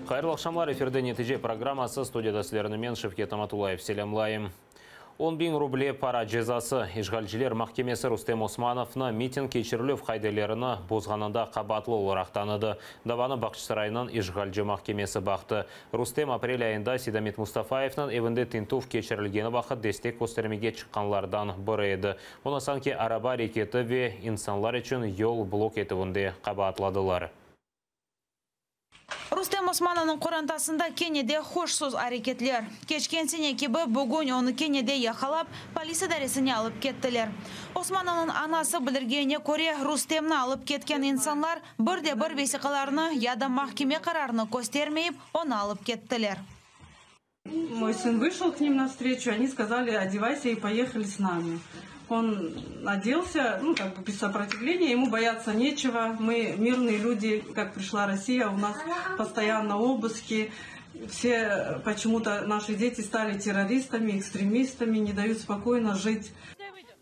Hayırlı aqşamlar, efirde Netice programması, studiyada sizlerni men, Şevket Amatullayev, selâmlayım. 10 biñ ruble para cezası. İşğalciler mahkemesi Rustem Osmanovnı miting keçirilüv qaidelerini bozğanında qabaatlı olaraq tanıdı. Davanı Bağçasaraynıñ işğalci mahkemesi baqtı. Rustem aprel ayında Seydamet Mustafayevniñ evinde tintüv keçirilgeni vaqıt destek köstermege çıqqanlardan biri edi. Onı sanki araba areketi ve insanlar içün yol blok etüvinde qabaatladılar. Rustem Osmanovnıñ qorantasında kene de hoşsuz areketler. Keçken sene kibi bugün onı kene de yaqalap, polis idaresine alıp kettiler. Osmanovnıñ anası bildirgenine köre, Rustemni alıp ketken insanlar bir de bir vesiqalarını ya da mahkeme qararını köstermeyip, onı alıp kettiler. Мой сын вышел к ним навстречу, они сказали: "Одевайся и поехали с нами". Он оделся, ну, как бы без сопротивления, ему бояться нечего. Мы мирные люди, как пришла Россия, у нас постоянно обыски. Все почему-то наши дети стали террористами, экстремистами, не дают спокойно жить.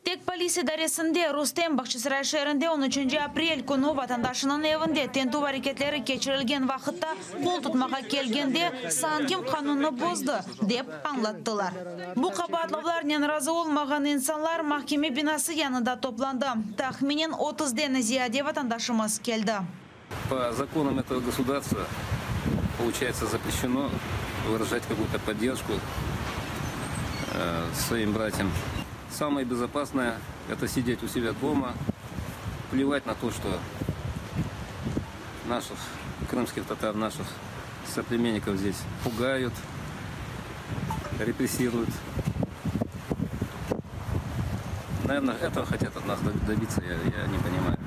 Tek polis idaresinde Rustem Bağçasaray şeerinde 13 aprel künü vatandaşınıñ evinde tintüv areketleri keçirilgen vaqıtta qol tutmağa kelgende sanki qanunnı bozdı, dep añlattılar. Bu qabaatlavlarnen razı olmağan insanlar mahkeme binası yanında toplandı. Tahminen 30-den ziyade vatandaşımız keldi. По законам этого государства, получается, запрещено выражать какую-то поддержку своим братьям. Самое безопасное – это сидеть у себя дома, плевать на то, что наших крымских татар, наших соплеменников здесь пугают, репрессируют. Наверное, этого хотят от нас добиться, я не понимаю.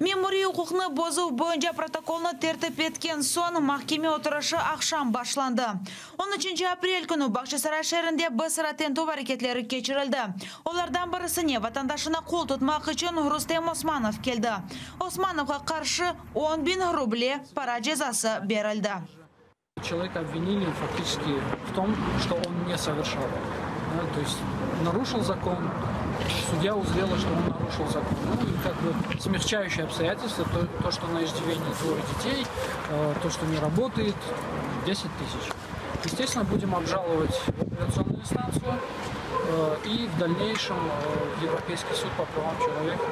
Memuriy uquqnı bozuv boyunca protokolnı tertip etken soñ mahkeme oturışı aqşam başlandı. 13 aprel künü Bağçasaray şeerinde bir sıra tintüv areketleri keçirildi. Olardan birisine vatandaşına qol tutmaq içün Rustem Osmanov keldi. Osmanovğa qarşı 10 biñ ruble para cezası berildi. Человека обвинили фактически в том, что он не совершал. Да, то есть нарушил закон, судья узрела, что он нарушил закон. Ну и как бы смягчающее обстоятельство, то, что на иждивении двое детей, то, что не работает, 10 тысяч. Естественно, будем обжаловать в апелляционную инстанцию и в дальнейшем в Европейский суд по правам человека.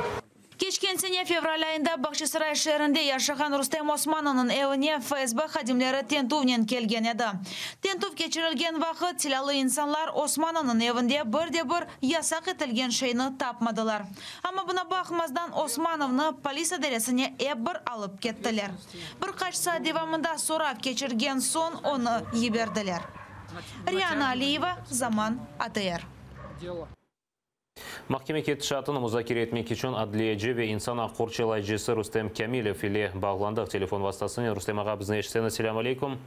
Keçken sene fevral ayında Bağçasaray şeerinde yaşağan Rustem Osmanovnıñ evine FSB hadimleri tintüvnen kelgen edi. Tintüv keçirilgen vaqıt silâlı insanlar Osmanovnıñ evinde bir de bir yasaq etilgen şeyni tapmadılar. Amma buña baqmazdan Osmanovnı polis idaresine ep bir alıp kettiler. Bir qaç saat devamında sorav keçirgen soñ onı yiberdiler. Riana Aliyeva, Zaman, ATR. Дело. Mahkeme ketişatını muzakere etmek içün adliyeci ve insan aq qorçalayıcısı Rustem Kâmilev ile bağlandıq telefon vastasınen. Rustem ağa, bizni eşitseñiz, selâm aleyküm.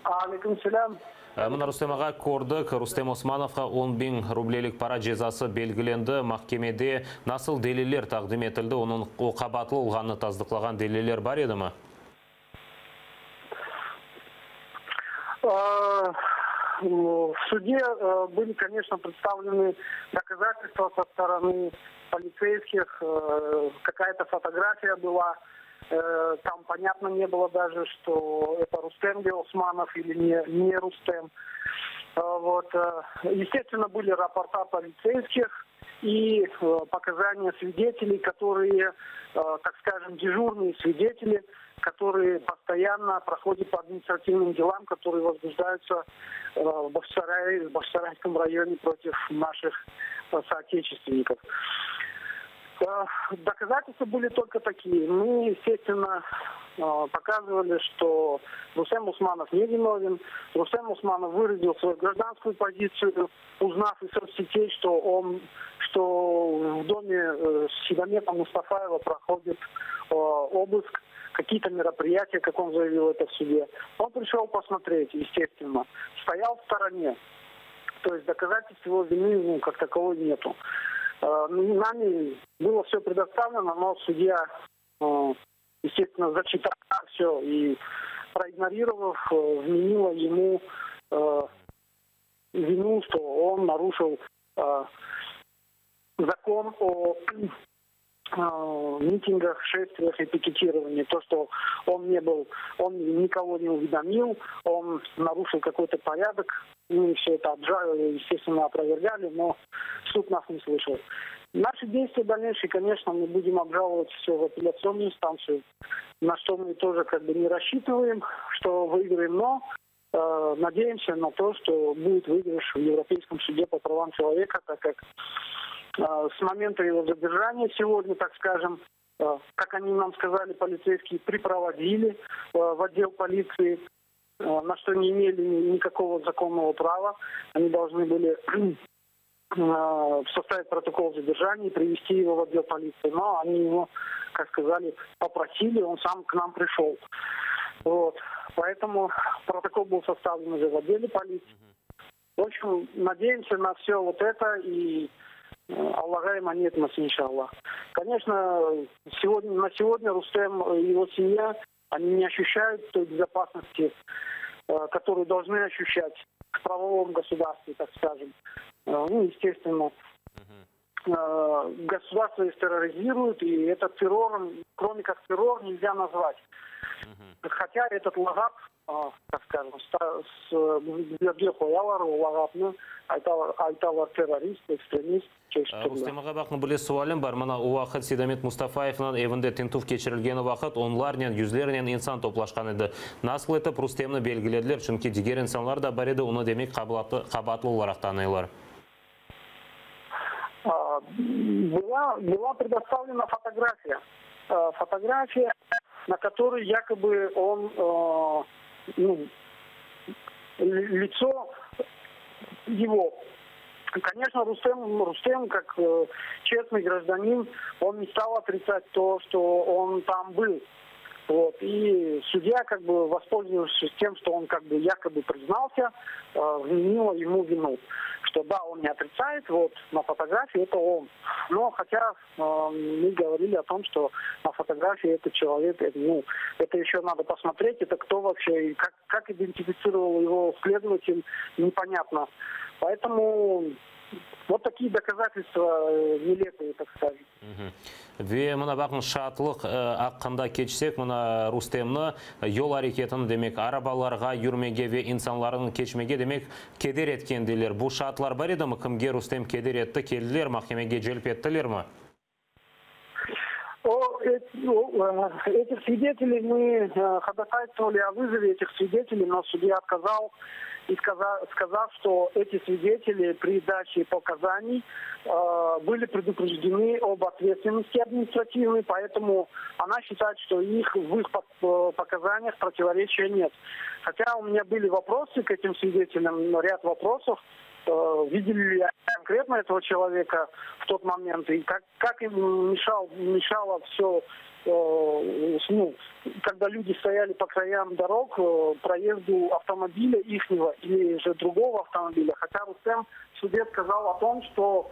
Aleyküm selâm. Mına, Rustem ağa, kördik, Rustem Osmanovğa 10 biñ rublelik para cezası belgilendi. Mahkemede nasıl deliller taqdim etildi? Onıñ o qabaatlı olğanını tasdıqlağan deliller bar edimi? В суде были, конечно, представлены доказательства со стороны полицейских, какая-то фотография была, там понятно не было даже, что это Рустем Османов или не Рустем. Вот. Естественно, были рапорта полицейских и показания свидетелей, которые, так скажем, дежурные свидетели, которые постоянно проходят по административным делам, которые возбуждаются в Бахчисарайском районе против наших соотечественников. Доказательства были только такие. Мы, естественно, показывали, что Рустем Усманов не виновен. Рустем Усманов выразил свою гражданскую позицию, узнав из соцсетей, что в доме Сейдамета Мустафаева проходит обыск, какие-то мероприятия, как он заявил это в суде. Он пришел посмотреть, естественно. Стоял в стороне. То есть доказательств его вины, ну, как таковой нету. Нами было все предоставлено, но судья, естественно, зачитала все и, проигнорировав, вменила ему вину, что он нарушил закон о Митингах, шествиях и пикетировании. То, что он не был, он никого не уведомил, он нарушил какой-то порядок. Мы все это обжали, естественно, опровергали, но суд нас не слышал. Наши действия дальнейшие, конечно, мы будем обжаловать все в апелляционную инстанцию, на что мы тоже как бы не рассчитываем, что выиграем, но надеемся на то, что будет выигрыш в Европейском суде по правам человека, так как с момента его задержания сегодня, так скажем, как они нам сказали, полицейские припроводили в отдел полиции, на что не имели никакого законного права. Они должны были составить протокол задержания и привести его в отдел полиции. Но они его, как сказали, попросили, он сам к нам пришел. Вот. Поэтому протокол был составлен уже в отделе полиции. В общем, надеемся на все вот это и Allağa emanetmiz, inşallah. Конечно, сегодня, на сегодня Рустем и его семья, они не ощущают той безопасности, которую должны ощущать в правовом государстве, так скажем. Ну, естественно, государство их терроризирует, и этот террором, кроме как террор, нельзя назвать. Хотя этот lağap, так скажем, bizlerge qoyalar o lağapnı, aytalar terrorist, ekstremist. Rustem ağa, baqıñ, böyle sualim bar. Mına o vaqıt Seydamet Mustafayevniñ evinde tintüv keçirilgeni vaqıt onlarnen, yüzlernen insan toplaşqan edi. Nasıl etip Rustemni belgilediler? Çünki diger insanlar da bar edi, onı demek qabaatlı olaraq tanıylar. Была, была предоставлена фотография. Фотография, на которой якобы он, ну, лицо его. Конечно, Рустем, Рустем, как честный гражданин, он не стал отрицать то, что он там был. Вот. И судья, как бы воспользовавшись тем, что он как бы якобы признался, вменила ему вину. Что да, он не отрицает, вот на фотографии это он. Но хотя мы говорили о том, что на фотографии этот человек, это, ну, это еще надо посмотреть, это кто вообще, и как, как идентифицировал его следователь, непонятно. Поэтому вот такие доказательства нелепые, так скажем. Ve mına baqıñ şaatlıq aqqında keçsek, mına Rustemni yol areketini demek, arabalarğa yürmege ve insanlarnıñ keçmege demek keder etken deyler. Bu şaatlar bar edimi? Kimge Rustem keder etti? Keldiler mahkemege celp ettilermi? О, этих свидетелей мы ходатайствовали о вызове этих свидетелей, но судья отказал и сказав, сказав, что эти свидетели при даче показаний были предупреждены об ответственности административной, поэтому она считает, что их в их показаниях противоречия нет. Хотя у меня были вопросы к этим свидетелям, ряд вопросов, видели ли конкретно этого человека в тот момент и как, как им мешал, мешало все, ну, когда люди стояли по краям дорог, проезду автомобиля ихнего или же другого автомобиля. Хотя Рустем в суде сказал о том, что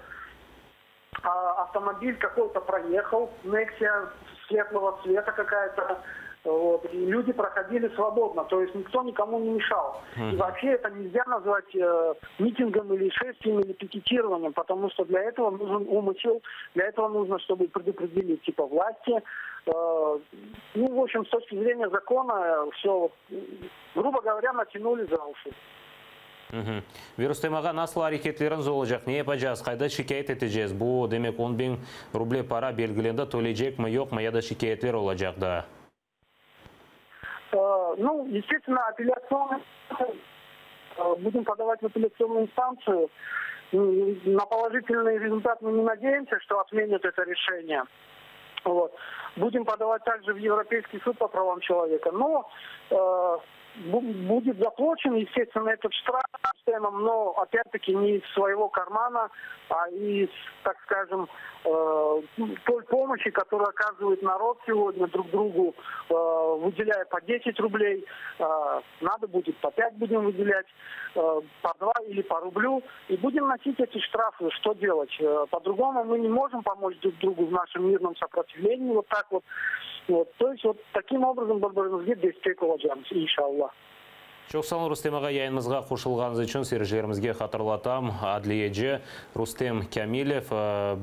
автомобиль какой-то проехал, Nexia светлого цвета какая-то, вот, и люди проходили свободно, то есть никто никому не мешал. И вообще это нельзя назвать митингом или шествием или пикетированием, потому что для этого нужен умысел, для этого нужно, чтобы предупредили типа власти. Ну, в общем, с точки зрения закона все, грубо говоря, натянули за уши. Ve Rustem ağa, nasıl areketleriñiz olacaq? Ne yapacağız? Qayda şikâyet eteceğiz? Bu demek 10 biñ ruble para belgilendi, töleycekmi, yoqmı ya da şikâyetler olacaq da? Ну, естественно, апелляционный будем подавать в апелляционную инстанцию. На положительный результат мы не надеемся, что отменят это решение. Вот. Будем подавать также в Европейский суд по правам человека. Но будет заплачен, естественно, этот штраф, но опять-таки не из своего кармана, а из, так скажем, той помощи, которую оказывает народ сегодня друг другу, выделяя по 10 рублей, надо будет по 5 будем выделять, по 2 или по рублю, и будем носить эти штрафы. Что делать? По-другому мы не можем помочь друг другу в нашем мирном сопротивлении, вот так вот. Вот. То есть вот таким образом bir-birimizge destek olacaqmız, inşallah. Çoq sağ olun, Rustem ağa, yayınımızğa qoşulğanıñız içün. Seyircilerimizge hatırlatam, adliyeci Rustem Kâmilev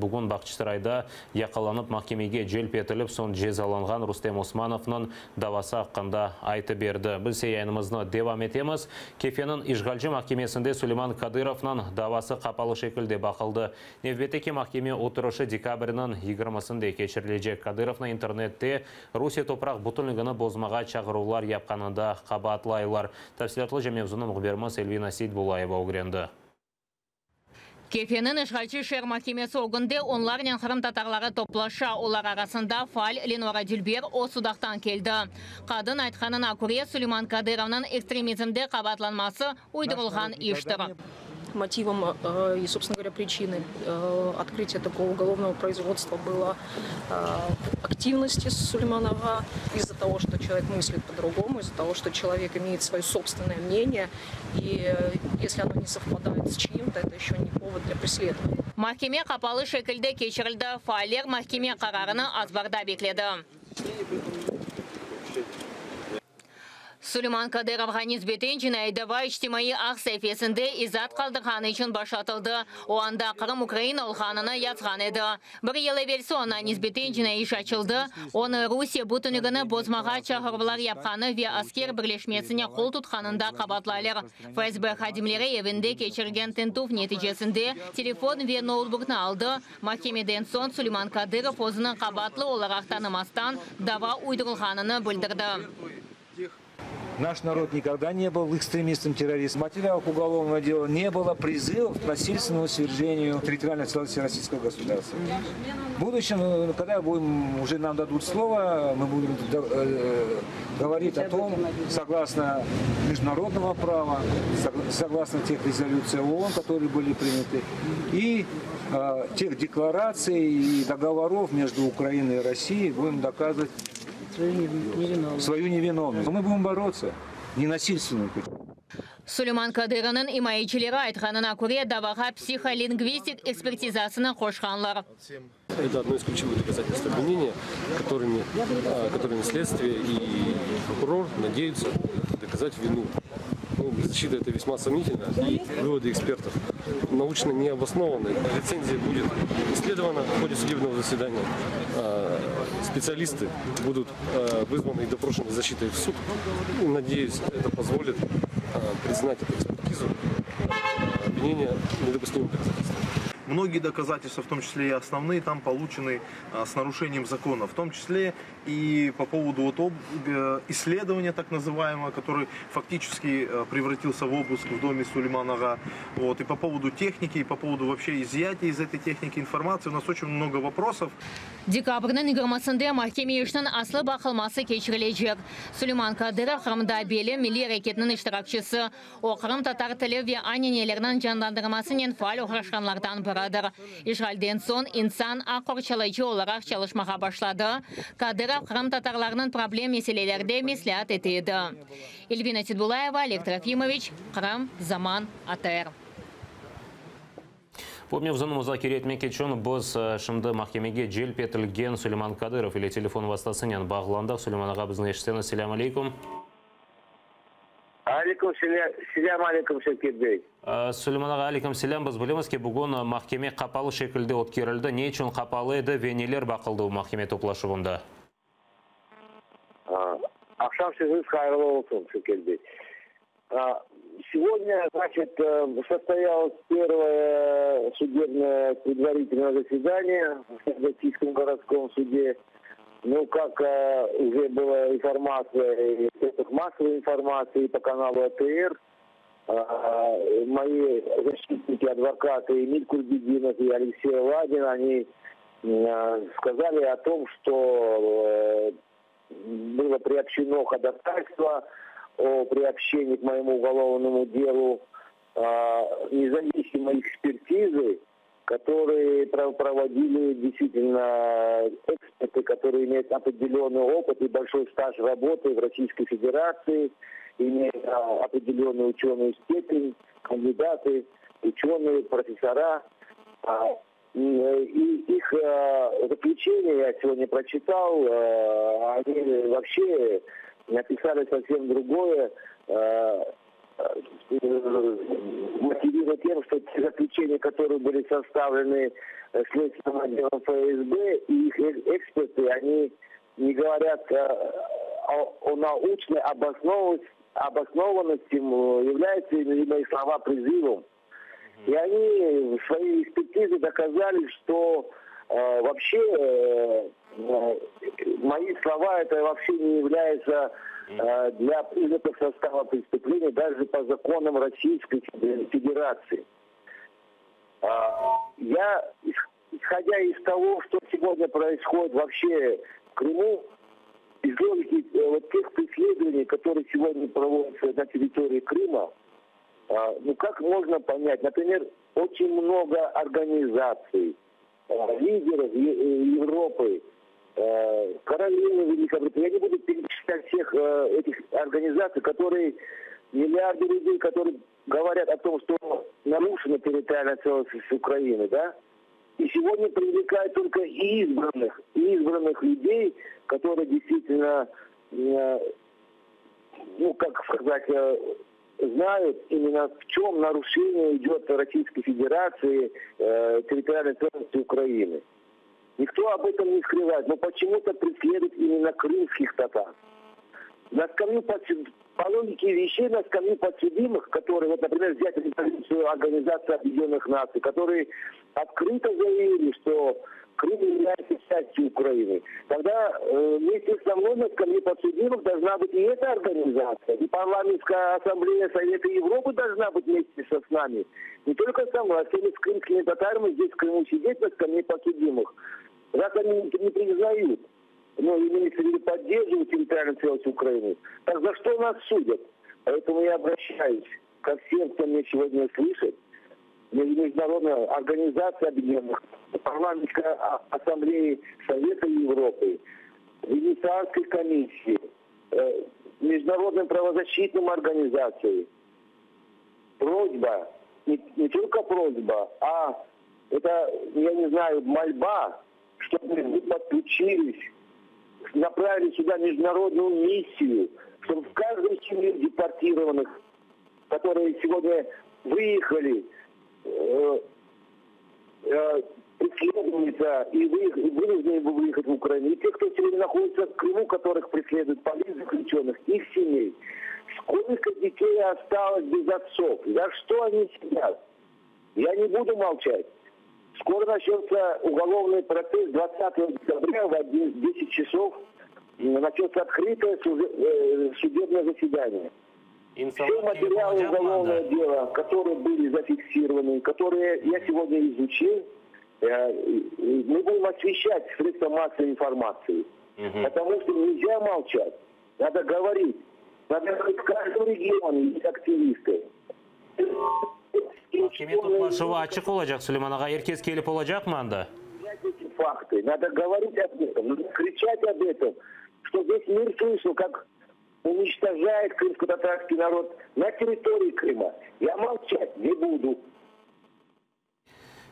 bugün Bağçasarayda yaqalanıp mahkemege celp etilip, soñ cezalanğan Rustem Osmanovnıñ davası aqqında aytıp berdi. Biz ise yayınımıznı devam etemiz. Kefeniñ işğalci mahkemesinde Suleyman Kadırovnıñ davası qapalı şekilde baqıldı. Nevbetteki mahkeme oturışı dekabrniñ yigirmisinde keçirilecek. Kadırovnı internette Rusiye topraq bütünligini bozmağa çağıruvlar yapqanında qabaatlaylar. Tafsilâtlıca mevzunı mühbirimiz Elvina Seytbullayeva ögrendi. Kefeniñ işğalci şeer mahkemesi ögünde onlarnen qırımtatarları toplaşa. Olar arasında faal Lenora Dülber, o Sudaqtan keldi. Qadın aytqanına köre, Suleyman Kadırovnıñ ekstremizmde qabaatlanması uydurılğan iştir. Motivom и, собственно говоря, причиной открытия такого уголовного производства было активности Сулейманова из-за того, что человек мыслит по-другому, из-за того, что человек имеет свое собственное мнение, и если оно не совпадает с чьим-то, это еще не повод для преследования. Mahkeme qapalı şekilde keçirildi, faaller mahkeme qararını azbarda bekledi. Suleyman Kadırovğa nisbeten cinaiy dava içtimaiy ağ saifesinde izaat qaldırğanı içün başlatıldı. O anda Qırım Ukraina olğanını yazğan edi. Bir yıl evelsi oña nisbeten cinaiy iş açıldı, onı Rusiye bütünligini bozmağa çağıruvlar yapqanı ve asker birleşmesine qol tutqanında qabaatlaylar. FSB hadimleri evinde keçirgen tintüv neticesinde telefon ve noutbuknı aldı. Mahkemeden soñ Suleyman Kadırov özüni qabaatlı olaraq tanımastan, dava uydurılğanını bildirdi. Naş narod nikogda ne byl ekstremistom, terroristom. V materialах ugolovnogo dela ne bylo prizıvov k nasilstvennomu sverjeniyu territorialnoy tselostnosti rossiyskogo gosudarstva. V buduşem, kogda budem, uje nam dadut slovo, mı budem govorit o tom, soglasno mejdunarodnogo prava, soglasno teh rezolütsiy OON, kotorye byli prinyaty, i teh deklaratsiy i dogovorov mejdu Ukrainoy i Rossiyey budem dokazıvat svoyu nevinovnost. Mı budem borotsya nenasilstvennym putem. Suleyman Kadırovnıñ imayecileri aytqanına köre, davağa psiholingvistik ekspertizasını qoşqanlar. Это одно из ключевых доказательств обвинения, которыми, которыми следствие и прокурор надеются доказать вину. Ну, для защиты это весьма сомнительно, и выводы экспертов научно не обоснованы. Лицензия будет исследована в ходе судебного заседания. Специалисты будут вызваны и допрошены защитой в суд. И, надеюсь, это позволит признать эту экспертизу обвинения недопустимым доказательством. Многие доказательства, в том числе и основные, там получены с нарушением закона, в том числе и по поводу вот об, исследования так называемого, который фактически превратился в обыск в доме Сулеймана-ага. Вот, и по поводу техники, и по поводу вообще изъятия из этой техники информации у нас очень много вопросов. Dekabrniñ yigirmisinde mahkeme işiniñ aslı baqılması keçirilecek. Suleyman Kadırov Qırımda belli milliy areketiniñ iştirakçisi. O, qırımtatar tili ve ananeleriniñ canlandırmasınen faal oğraşqanlardan biridir. İşğalden soñ insan aq qorçalayıcı olaraq çalışmağa başladı. Kadırov qırımtatarlarnıñ problem meselelerde mesleat ete edi. Elvina Seydbulayeva, Oleg Trofimoviç, Qırım, Zaman, ATR. Bu mevzunı muzakere etmek içün biz şimdi mahkemege celp etilgen Suleyman Kadırov ile telefon vastasınen bağlandıq. Suleyman ağa, bizni eşitseñiz, selâm aleyküm. Aleyküm selâm, aleyküm Şevket bey. Suleyman ağa, aleyküm selâm. Biz bilemiz ki, bugün mahkeme qapalı şekilde ötkerildi. Ne içün qapalı edi ve neler baqıldı bu mahkeme toplaşuvında? Aqşam siziñ hayırlı olsun, Şevket bey. Сегодня, значит, состоялось первое судебное предварительное заседание в Феодосийском городском суде. Ну, как уже была информация и в средствах массовой информации, и по каналу АТР, мои защитники, адвокаты Эмиль Курбединов и Алексей Ладин, они сказали о том, что было приобщено ходатайство о приобщении к моему уголовному делу независимой экспертизы, которые проводили действительно эксперты, которые имеют определенный опыт и большой стаж работы в Российской Федерации, имеют определенную ученую степень, кандидаты, ученые, профессора. И их заключение я сегодня прочитал, они вообще... Написали совсем другое, мотивируя тем, что те заключения, которые были составлены следственным отделом ФСБ и их эксперты, они не говорят о, о научной обоснованности, обоснованности, являются ли мои слова призывом. И они в своей экспертизе доказали, что э, вообще э, мои слова это вообще не является э, для признаков состава преступления даже по законам Российской Федерации. Я, исходя из того, что сегодня происходит вообще в Крыму, из логики вот тех преследований, которые сегодня проводятся на территории Крыма, ну как можно понять, например, очень много организаций, лидеров Европы, королевы Великобритании, я не буду перечислять всех этих организаций, которые, миллиарды людей, которые говорят о том, что нарушена территориальная целостность Украины, да, и сегодня привлекают только избранных, избранных людей, которые действительно, ну, как сказать, знают именно в чем нарушение идет Российской Федерации территориальной целостности Украины. Никто об этом не скрывает, но почему-то преследуют именно крымских татар. На скамью подсуд... По логике вещей на скамью подсудимых, которые, вот, например, взять резолюцию Организации Объединенных Наций, которые открыто заявили, что Крым является частью Украины. Тогда вместе со мной на скамье подсудимых должна быть и эта организация, и Парламентская ассамблея Совета Европы должна быть вместе со с нами. Не только со мной, а всеми с крымскими татарами здесь в Крыму сидеть на скамье подсудимых. Раз они не признают, но имеется в виду поддерживают территориальную целостность Украины, так за что нас судят? Поэтому я обращаюсь ко всем, кто меня сегодня слышит, Международная организация Объединенных Парламентской ассамблеи Совета Европы, Венецианской комиссии, международным правозащитным организациям. Просьба, не, не только просьба, а это, я не знаю, мольба, чтобы вы подключились, направили сюда международную миссию, чтобы в каждой семье депортированных, которые сегодня выехали, э, э, преследуются и вынуждены выехать в Украину. И те, кто сегодня находится в Крыму, которых преследуют политзаключенных, их семей. Сколько детей осталось без отцов? За что они сидят? Я не буду молчать. Скоро начнется уголовный процесс 20 декабря в 10 часов. Начнется открытое судебное заседание. Все материалы уголовного дела, которые были зафиксированы, которые я сегодня изучил, мы будем освещать средства массовой информации. Угу. Потому что нельзя молчать. Надо говорить. Надо говорить в каждом регионе есть активисты. Mahkeme toplaşuvı açıq olacaq, Suleyman ağa, er kes kelip olacaqmı anda? Эти факты. Надо говорить об этом, надо кричать об этом, что весь мир слышал, как уничтожает крымско-татарский народ на территории Крыма. Я молчать не буду.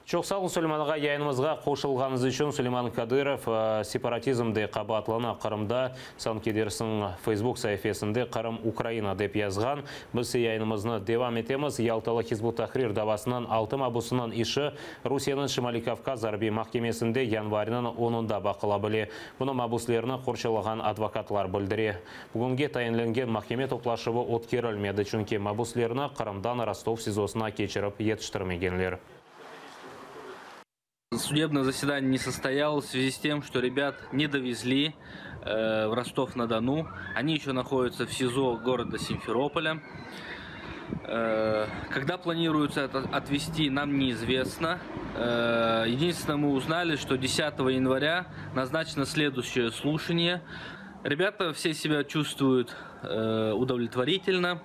Çoq sağ oluñ, Suleyman ağa, yayınımızğa qoşulğanıñız içün. Suleyman Kadırov separatizmde qabaatlana Qırımda, sanki dersiñ Facebook saifesinde Qırım Ukraina dep yazğan. Biz yayınımıznı devam etemiz. Yaltalı Hizb ut-Tahrir davasınıñ altı mabusınıñ işi Rusiyeniñ Şimaliy Kavkaz arbiy mahkemesinde yanvarniñ 10-ında baqıla bile. Bunı mabuslarnı qorçalağan advokatlar bildire. Bugünge tayinlengen mahkeme toplaşuvı ötkerilmedi, çünki mabuslarnı Qırımdan Rostov SİZOsına keçirip yetiştirmegenler. Судебное заседание не состоялось в связи с тем, что ребят не довезли в Ростов-на-Дону. Они еще находятся в СИЗО города Симферополя. Когда планируется это отвезти, нам неизвестно. Единственное, мы узнали, что 10 января назначено следующее слушание. Ребята все себя чувствуют удовлетворительно.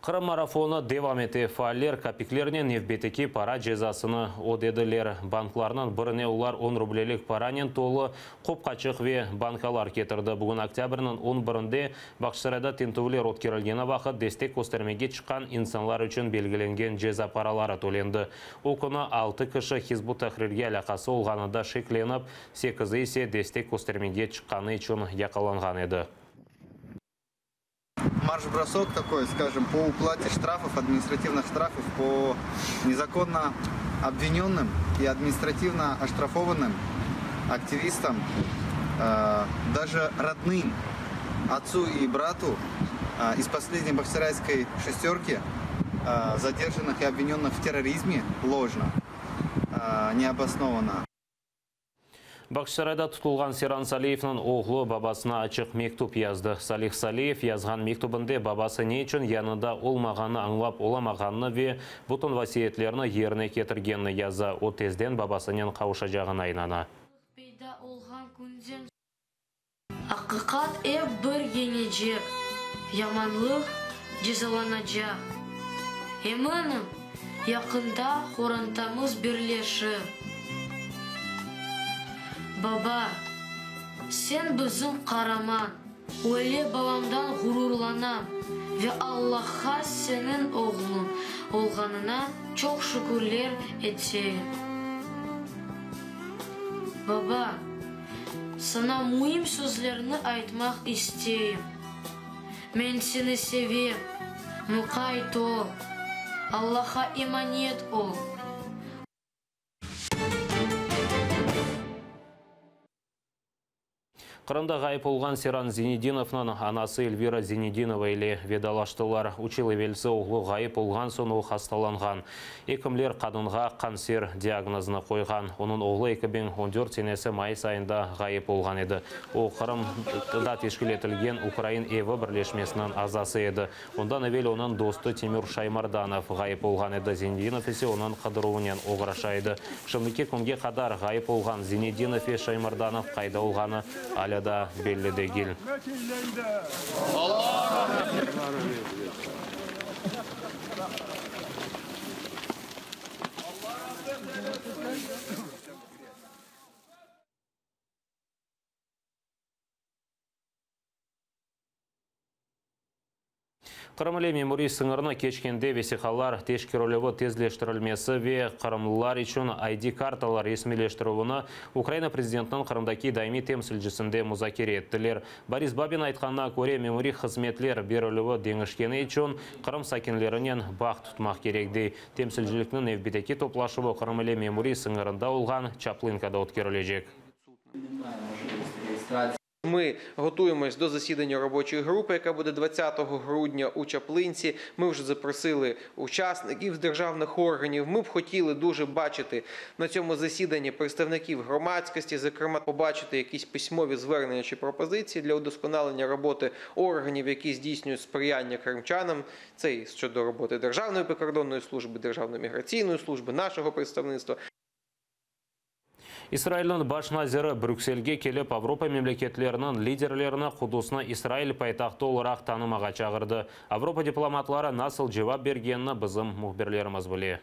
Qırım marafonı devam ete. Faaller kapiklernen nevbetteki para cezasını ödediler. Banklarnıñ birine olar 10 rublelik paranen tolu qopqaçıq ve bankalar ketirdi. Bugün oktâbrniñ 11-inde Bağçasarayda tintüvler ötkerilgeni vaqıt destek köstermege çıqqan insanlar içün belgilengen ceza paraları tölendi. O künü 6 kişi Hizb ut-Tahrirge alâqası olğanında şeklenip, 8-i ise destek köstermege çıqqanı içün yaqalanğan edi. Марш-бросок такой, скажем, по уплате штрафов, административных штрафов по незаконно обвиненным и административно оштрафованным активистам, э, даже родным, отцу и брату э, из последней бахчисарайской шестерки, э, задержанных и обвиненных в терроризме ложно, необоснованно. Bağçasarayda tutulğan Seyran Saliyevniñ oğlu babasına açıq mektüp yazdı. Salih Saliyev yazğan mektübinde babası ne içün yanında olmağanını añlap olamağanını ve bütün vasiyetlerini yerine ketirgenini yaza. O, tezden babasınen qavuşacağına inana. Aqiqat ep bir yeñecek, yamanlıq cezalanacaq. Eminim, yaqında qorantamız birleşir. Baba, sen bizim qaraman, öyle balamdan ğururlanam ve Allahqa seniñ oğluñ olğanına çoq şükürler eteyim. Baba, saña müim sözlerni aytmaq isteyim. Men seni sevem, muqayt ol, Allahqa emanet ol. Qırımda ğayıp olğan Seyran Zinedinovnıñ anası Elvira Zinedinova ile vedalaştılar. Üç yıl evelsi oğlu ğayıp olğan soñ o hastalanğan. Ekimler qadınğa qanser diagnozını qoyğan. Onıñ oğlu 2014 senesi mayıs ayında ğayıp olğan edi. O, Qırımda teşkil etilgen Ukrain evi birleşmesiniñ azası edi. Ondan evel onıñ dostu Timur Şaymardanov ğayıp olğan edi, Zinedinov ise onıñ qıdıruvınen oğraşa edi. Şimdiki künge qadar ğayıp olğan Zinedinov ve Şaymardanov qayda olğanı alâ daa belli degil. Qırım ile memuriy sıñırnı keçkende vesiqalar teşkerilüvi tezleştirilmesi ve qırımlılar içün ID-kartalar resmiyleştirüvini Ukraina prezidentiniñ Qırımdaki daimiy temsilcisinde muzakere ettiler. Boris Babin aytqanına köre, memuriy hızmetler berilüvi deñişkeni içün Qırım sakinlerinen bağ tutmaq kerek, dey. Temsilcilikniñ nevbetteki toplaşuvı Qırım ile memuriy sıñırında olğan Çaplınkada ötkerilecek. Ми готуємось до засідання робочої групи, яка буде 20 грудня у Чаплинці. Ми вже запросили учасників з державних органів. Ми б хотіли дуже бачити на цьому засіданні представників громадськості, зокрема, побачити якісь письмові звернення чи пропозиції для удосконалення роботи органів, які здійснюють сприяння кримчанам. Це і щодо роботи Державної прикордонної служби, Державної міграційної служби, нашого представництва. İsrailniñ baş naziri Brükselge kelip, Avropa memleketleriniñ liderlerini Qudusnı İsrail paytahtı olaraq tanımağa çağırdı. Avropa diplomatları nasıl cevap bergenini bizim mühbirlerimiz bile.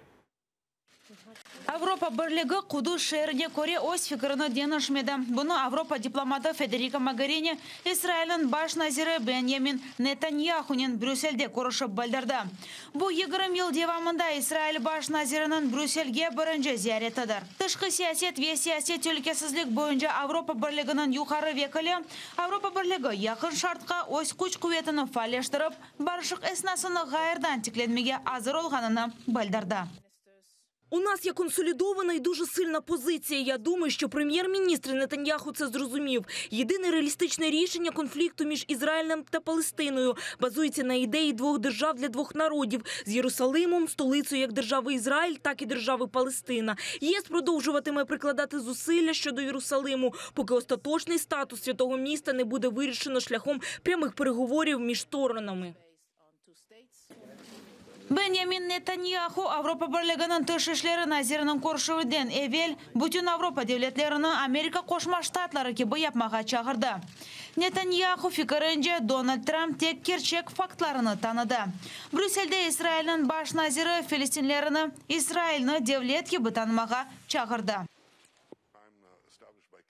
Avropa Birligi Qudus şeerine köre öz fikirini deñişmedi. Bunı Avropa diplomatı Federika Mogerini İsrailniñ baş naziri Benyamin Netanyahunen Brüsselde körüşip bildirdi. Bu 20 yıl devamında İsrail baş naziriniñ Brüsselge birinci ziyaretidir. Tışqı siyaset ve siyasiy telükesizlik boyunca Avropa Birliginiñ yuqarı vekili Avropa Birligi Yaqın Şarqta öz küç-quvetini faalleştirip, barışıq esnasını ğayrıdan tiklenmege azır olğanını bildirdi. У нас є консолідована і дуже сильна позиція. Я думаю, що прем'єр-міністр Нетаньяху це зрозумів. Єдине реалістичне рішення конфлікту між Ізраїлем та Палестиною базується на ідеї двох держав для двох народів з Єрусалимом, столицею як держави Ізраїль, так і держави Палестина. ЄС продовжуватиме прикладати зусилля щодо Єрусалиму, поки остаточний статус святого міста не буде вирішено шляхом прямих переговорів між сторонами. Benyamin Netanyahu Avropa Birliginiñ tış işleri naziriniñ körüşüvinden evel bütün Avropa devletlerini Amerika Qoşma Ştatları kibi yapmağa çağırdı. Netanyahu fikirince, Donald Trump tek kerçek faktlarını tanıdı. Brüsselde İsrailniñ baş naziri filistinlerni İsrailni devlet kibi tanımağa çağırdı.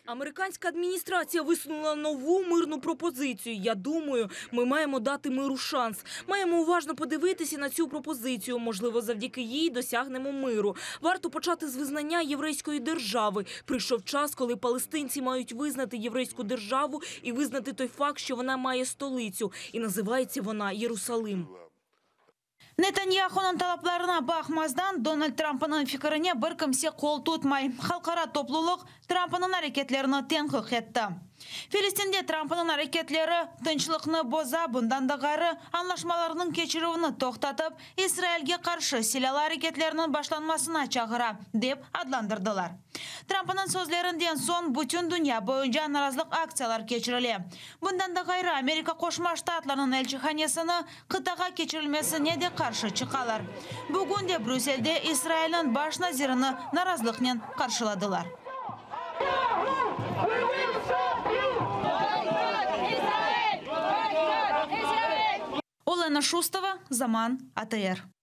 Американська адміністрація висунула нову мирну пропозицію. Я думаю, ми маємо дати миру шанс. Маємо уважно подивитися на цю пропозицію. Можливо, завдяки їй досягнемо миру. Варто почати з визнання єврейської держави. Прийшов час, коли палестинці мають визнати єврейську державу і визнати той факт, що вона має столицю. І називається вона Єрусалим. Netanyahu'nıñ talaplarına baqmazdan, Donald Trump'nıñ fikirine bir kimse qol tutmay. Halqara toplulıq Trump'nıñ areketlerini tenqit etti. Filistin'de Trump'nıñ areketleri tınçlıqnı boza, bundan da ğayrı añlaşmalarnıñ keçirüvini toqtatıp, İsrailge qarşı silâlı areketlerniñ başlanmasına çağıra, dep adlandırdılar. Trump'nıñ sözlerinden soñ bütün dünya boyunca narazılıq aktsiyalar keçirile. Bundan da ğayrı Amerika Qoşma Ştatlarınıñ elçihanesini qıtağa keçirilmesine de qarşı çıqalar. Bugün de Brüsselde İsrailniñ baş nazirini narazılıqnen qarşıladılar. Olena Şustova, Zaman, ATR.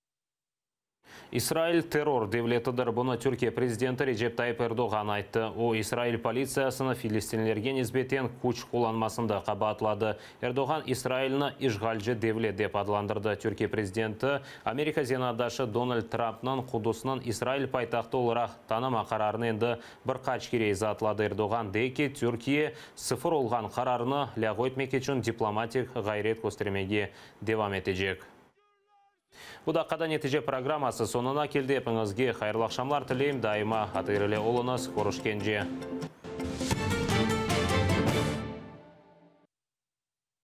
İsrail terror devletidir. Bunı Türkiye prezidenti Recep Tayyip Erdoğan ayttı. O, İsrail politsiyasını filistinlerge nisbeten küç qullanmasında qabaatladı. Erdoğan İsrailni işğalci devlet dep adlandırdı. Türkiye prezidenti Amerika zenaatdaşı Donald Trumpnıñ Qudusnıñ İsrail paytahtı olaraq tanıma qararını endi bir qaç kere izaatladı. Erdoğan dey ki, Türkiye sıfır olğan qararnı lâğu etmek içün diplomatik ğayret köstermege devam etecek. Bu daqqada netice programması soñuna keldi. Epiñizge hayırlı aqşamlar tileyim. Daima ATR ile oluñız. Körüşkence.